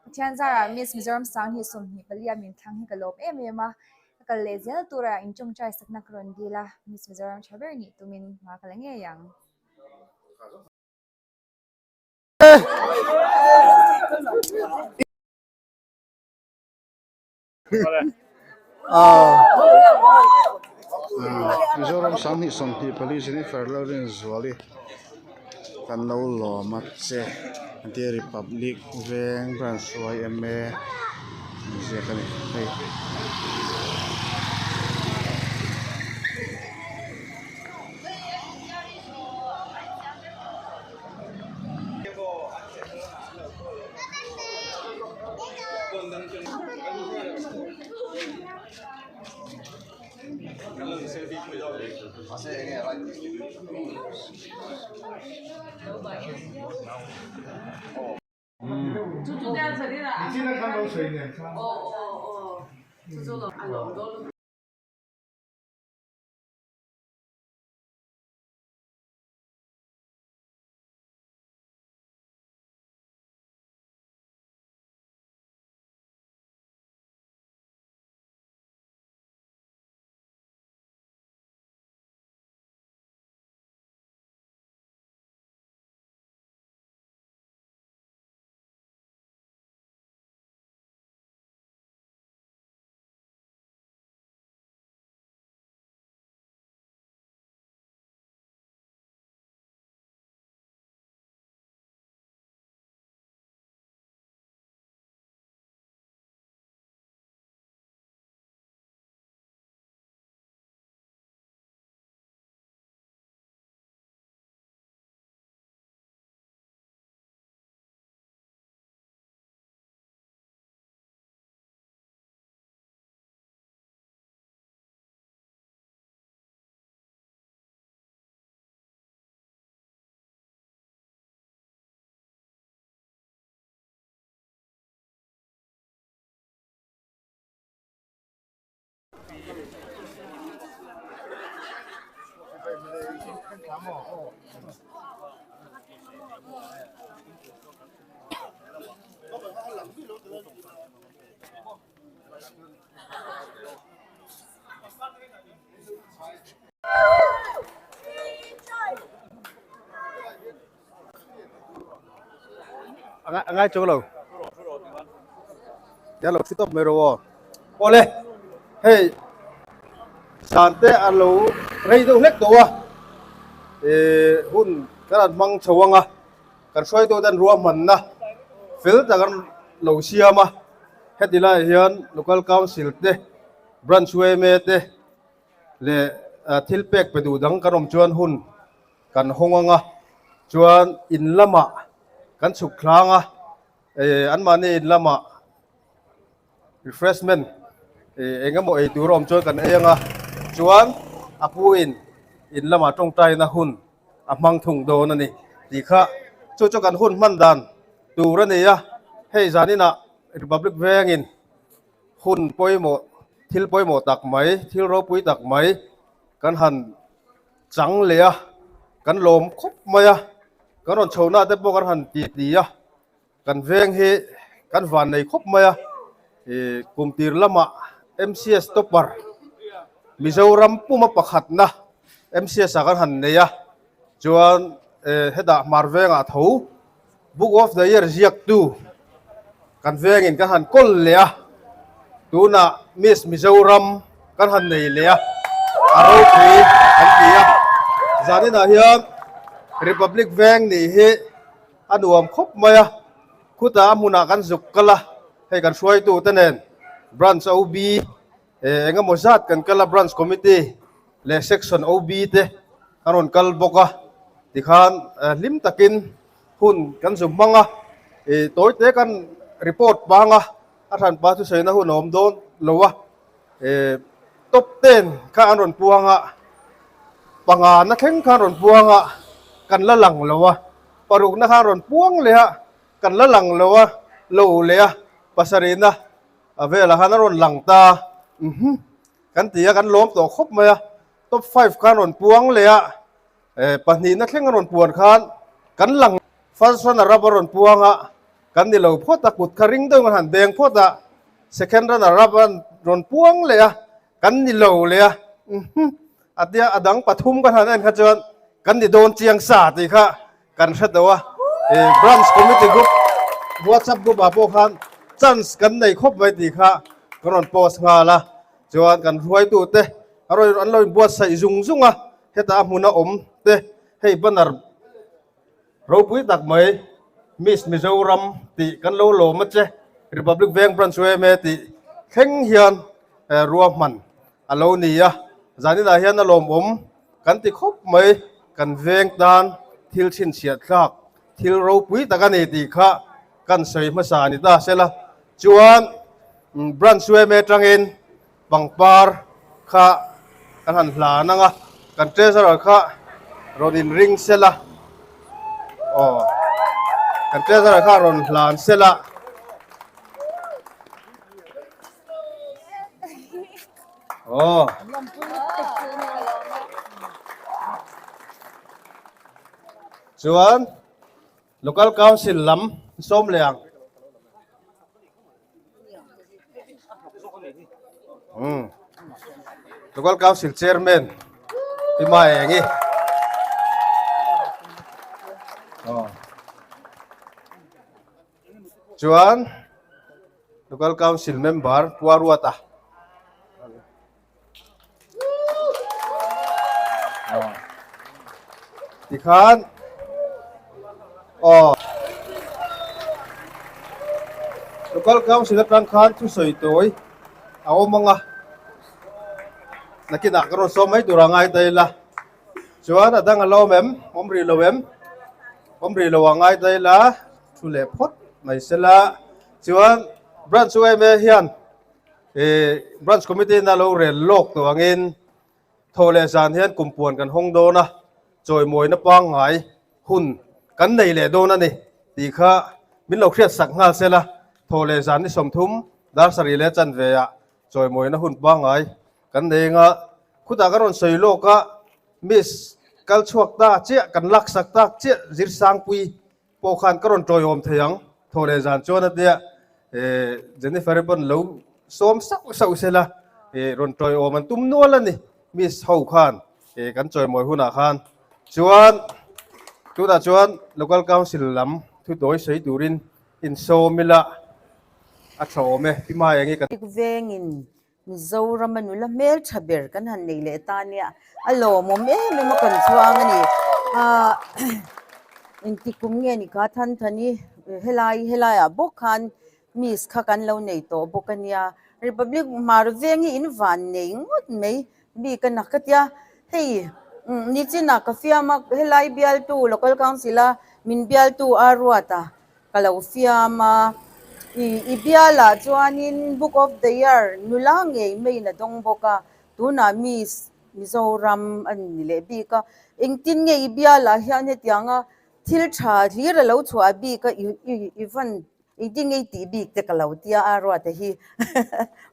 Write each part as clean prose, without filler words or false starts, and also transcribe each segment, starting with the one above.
Pathian zarah Miss Mizoram Sanghnih 24 a min thlang hi ka lawm em em a, ka kal leh zel tura inṭawngṭai sakna ka rawn dil a, Miss Mizoram tha ber nih tumin hma ka la ngei ang. Mizoram 2024 Jennifer Lalrinzuali kan lo lawm a che an tia Republic veng branch yma an ziak a ni hei. A ngai chuang lo ya lo stop mai rawh aw awle hei zan te a lo rei deuh hlek tawh a ih hun kan han hmang chho ang a kan hruaitu ten ruahmanna fel tak an lo siam a heti laiah hian local council te branch yma te leh thil pek pe duh dang kan awm chuan hun kan hawng ang a chuan in lamah kan chhuk thlang a eh anmahni in lamah refreshment eh eng emaw ei tur a awm chuan kan ei ang a chuan a pu in in lamah tawngtaina hun a hmang thung dawn a ni tih kha chu chu kan hun hman dan tur a ni a hei zaninah Republic vengin hun pawimawh thil pawimawh tak mai thil ropui tak mai kan han chang leh a kan lawm khawp mai a kan rawn chhohna te pawh kan han ti ti a kan veng hi kan van nei khawp mai a ih kum tir lamah M_C_S topper Mizoram puma pakhatna M_C_S ah kan han nei a chuan eh hetah hmar vengah tho Book of the Year ziaktu kan vengin kan han kawl leh a, tunah Miss Mizoram kan han nei leh a, a ropui kan ti a. Zaninah hian Republic Veng nih hi a nuam khawp mai a, khutah a hmunah kan zuk kal a, hei kan hruaitute nen Branch OB eh eng emaw zat kan kal a, Branch Committee leh Section OB te an rawn kal bawk a, tikhan hlim takin hun kan zu hmang a, ih tawi te kan report pang a, a hranpa thusawiina hun a awm dawn lo a, ih top ten kha an rawn puang a, panga na thleng kha an rawn puang a, kan la lang lo a, parukna kha an rawn puang leh a, kan la lang lo a, lo leh a, pasarihna a velah khan a rawn lang ta, mhm kan ti a, kan lawm tawh khawp mai a, top five kha an rawn puang leh a. Eh, pahnihna thleng a rawn puan khan kan lang first runner up a rawn puang a, Kan ni lo phawt a, kut kha ring deuhin kan han beng phawt a, second runner up an rawn puang leh a, kan ni lo leh a, uhmm a tia a dang pathum kan han en kha chuan kan ni dawn chiang sa tih kha kan hre tawh a, branch committee group whatsapp group ah pawh khan chance kan nei khawp mai tih kha kan rawn post nghal a, chuan kan hruaitu te a rawn an lo inbuatsaih zung zung a, hetah a hmuna awm te hei banner Ropui tak mai Miss Mizoram tih kan lo lawm a che, Republic Veng Branch yma tih thleng hian ruahman a lo ni a, zaninah hian a lawmawm kan ti khawp mai, kan veng tan thil chhinchhiah thlak thil ropui tak a ni tih kha kan sawi hmasa a ni ta sela, chuan Branch yma atangin pangpar kha kan han hlan ang a, kan treasurer kha rawn in ring sela, aw kan treasurer kha rawn hlan sela. Aw. Chuan Local Council lam sawm leh ang. Um. Local Council Chairman Pi Ma Engi. Oh. Chuan Local Council Member Pu Aruata. Tikhan aw Local Council atang khan thusawi tawi a awm ang a, nakinah ka rawn sawm mai tur a ngai ta ila, chuan a dang a la awm em, awm rih lo em, awm rih lo a ngai ta ila thu leh phawt mai sela, chuan Branch yma hian Ih Branch Committee in a lo rel lawk tawh angin thaw leh zan hian kum puan kan hawng dawn a, chawimawina pangngai hun kan nei leh dawn a ni tih kha min lo hriat sak nghal sela, thaw leh zan ni 30 dar sarih leh chanve ah chawimawina hun pangngai kan nei anga khutah kan rawn sawi lawk a, Miss kal chhuak ta chiah kan lak sak tak chiah Zirsangpui Pawh khan ka rawn tawiawm thei ang, thaw leh zan chuan a tia Jennifer-i pawn lo sawm sauh sauh sela rawn tawiawm an tum nual a ni, Miss ho khan kan chawimawi hunah khan chuan tunah chuan Local Council lam thutawi sawi turin insawm ila a tha awm e, Pi Maengi kan. Vengin Mizorama nula hmeltha ber kan han nei leh ta nia, a lawmawm em em a kan chuang a ni. Ahh engti kum nge ni kha than than i helai helaiah bawk khan miss kha kan lo nei tawh bawk a nia. Republic Hmar veng hi in van nei ngawt mai bik a nak ka tia, hei nichinah ka fiam a helai bialtu local council a min bialtu a ruat a. Ka lo fiam a, i i bialah chuanin Book of the Year nula ngei maiin a dawng bawk a, tunah Miss Mizoram a ni leh bik a, engtin nge i bialah hian hetianga thil tha hlir a lo chhuah bik a, i i i van engtin nge i tih bik te ka lo tia a Ruata hi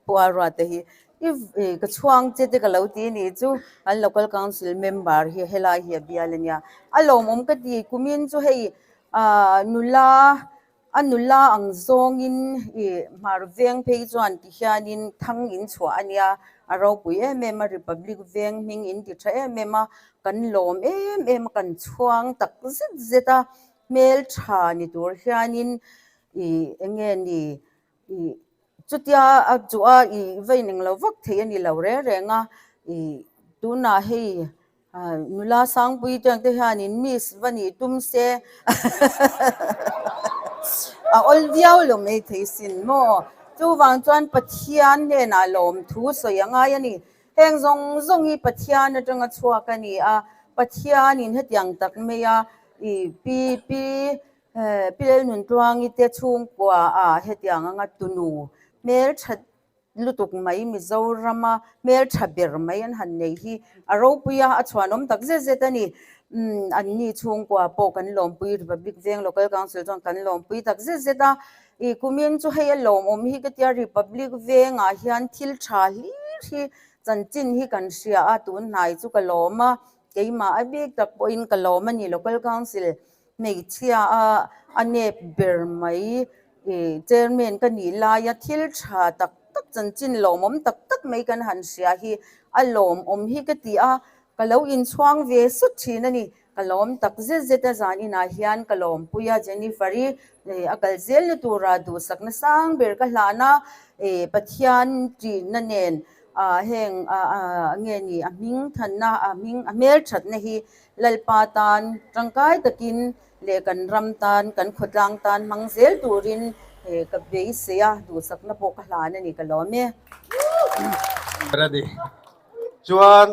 Pu a Ruata hi i ka chhuang che te ka lo ti a nih chu an Local Council member hi helai hi a bial a nia, a lawmawm ka ti kumin chu hei Ahh nula a nula ang zawngin ih hmar veng phei chuan ti hianin thang in chhuah a nia a ropui em em a republic veng hming in ti tha em em a kan lawm em em a kan chhuang tak zet zet a hmeltha ni tur hianin ih eng nge ni ih chutia a chu a ih va ineng lo vak thei a ni lo reng reng a ih tunah hei. Nula Sangpui te ang te hianin miss va nih tum se a awl viau lo mai thei sin maw? Chuvang chuan Pathian hnenah lawmthu sawi a ngai a ni. Heng zawng zawng hi Pathian atanga chhuak a ni a, Pathianin hetiang tak mai a i pi pi Pi Lalnuntluangi te chhungkua ah hetiang anga tunu hmeltha lutuk mai Mizorama hmeltha ber mai an han nei hi a ropui a, a chhuanawm tak zet zet a ni. Umm an ni chhungkua pawh kan lawmpui Republic Veng Local Council chuan kan lawmpui tak zet zet a, ih kumin chu hei a lawmawm hi ka tia Republic Vengah hian thil tha hlir hi chanchin hi kan hria a, tun hnai chu ka lawm a, keimah a bik tak pawhin ka lawm a ni Local Council. Hmeichhia a a nep ber mai ih chairman ka nih laia thil tha tak tak chanchin lawmawm tak tak mai kan han hria hi a lawmawm hi ka ti a, ka lo inchhuang ve sut thin a ni. Ka lawm tak zet zet a zan inah hian ka lawmpui a Jennifer-i ih a kal zelna tura duhsakna sang ber ka hlan a, ih Pathian ṭihna nen ah heng ah ah nge ni a hming thanna a hming a hmel thatna hi Lalpa tan tangkai takin leh kan ram tan, kan khawtlang tan hmang zel turin ka beisei a, duhsakna pawh ka hlan a ni ka lawm e. Ready. Chuan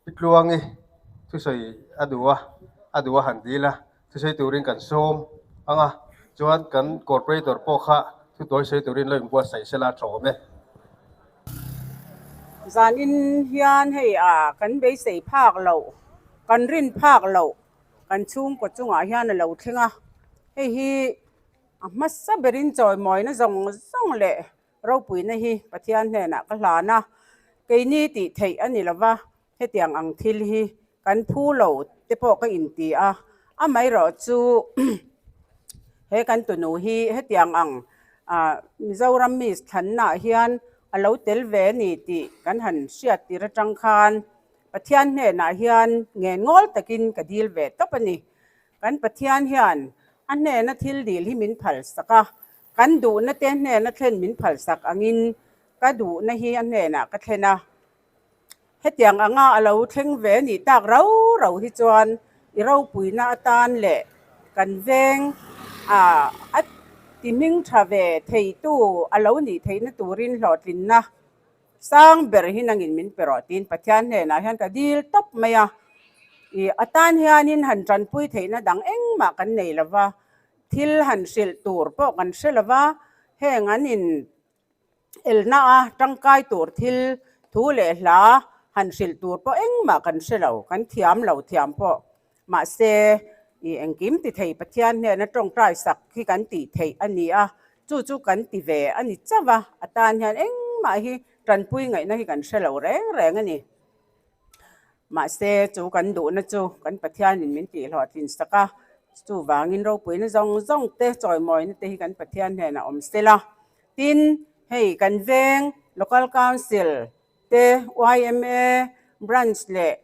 i tluangi thusawi a duh a, a duh a han dil a, thusawi turin kan sawm ang a, chuan kan corporator pawh kha thutawi sawi turin lo inbuatsaih sela a tawm e. Zanin hian hei a kan beisei phak loh, kan rin phak loh kan chhungkaw chungah hian a lo thleng a, hei hi a hmasa berin chawimawina zawng zawng leh ropuina hi Pathian hnenah ka hlan a, keini tih theih a ni lova Hetiang ang thil hi kan phu lo te pawh ka inti a, amaherawhchu he kan tunu hi hetiang ang Mizoram Miss thlannaah hian a lo tel ve a ni tih kan han hriat tir atang khan Pathian hnenah hian ngen ngawl takin ka dil ve tawp a ni. Kan Pathian hian a hnena thil dil hi min phalsak a, kan duhna te hnena thlen min phalsak angin ka duhna hi a hnenah ka thlen a. Hetiang anga a lo thleng ve nih tak rau rau hi chuan i ropuina atan leh kan veng a ti hming tha ve theitu a lo nih theihna turin hlawhtlinna sang ber hi nangin min pe rawh tiin Pathian hnenah hian ka dil tawp mai a. I atan hianin han tanpui theihna dang engmah kan nei lova, thil han hrilh tur pawh kan hre lova, heng an in Elna a tangkai tur thil thu leh hla han hrilh tur pawh engmah kan hre lo, kan thiam lo thiam pawh. Mahse, i engkim ti thei Pathian hnena tawngtai sak hi kan tih theih a ni a, chu chu kan ti ve a ni chauh a, a tan hian engmah hi tanpui ngaihna hi kan hre lo reng reng a ni. Mahse, chu kan duhna chu kan Pathianin min tihhlawhtlin sak a, chuvangin ropuina zawng zawng te, chawimawina te hi kan Pathian hnenah awm sela. Tin, hei kan veng Local Council te, yma Branch leh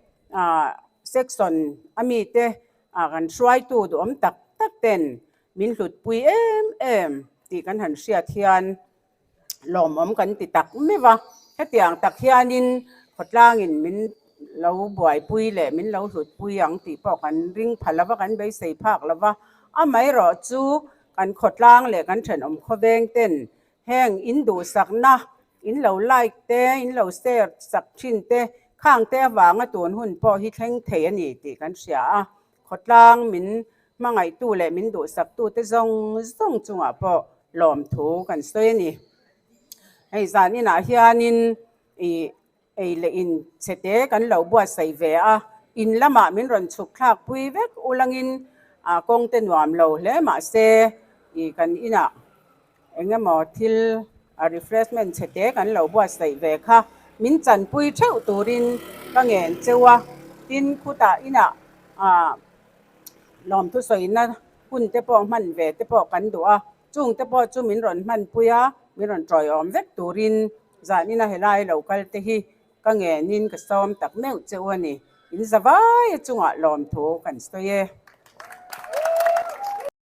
Section a mite kan hruaitu duhawm tak tak ten min hlutpui em em tih kan han hriat hian lawmawm kan ti tak meuh a. Hetiang tak hianin khawtlangin min lo buaipui leh min lo hlutpui ang tih pawh kan ring pha lova, kan beisei phak lova. Amaherawhchu Kan khawtlang leh kan thenawm khawveng ten heng in duhsakna, in lo like te, in lo share sak thin te, khang te avanga tun hun pawh hi thleng thei a ni tih kan hria a. Khawtlang min hmangaihtu leh min duhsaktu te zawng zawng chungah pawh lawmthu kan sawi a ni. Hei zan inah hianin ih Ei leh in chhete kan lo buatsaih ve a, in lamah min rawn chhuk thlak pui vek ulangin kawng te nuam lo hle mahse ih kan inah eng emaw thil refreshment chhete kan lo buatsaih ve kha min chanpui theuh turin ka ngen cheu a, tin khutah inah lawmthu sawina hun te pawh hman ve te pawh kan duh a, chung te pawh chu min rawn hmanpui a, min rawn tawiawm vek turin Zanina helai lo kal te hi ka ngenin ka sawm tak meuh che u a ni. In zavai a chungah lawmthu kan sawi e.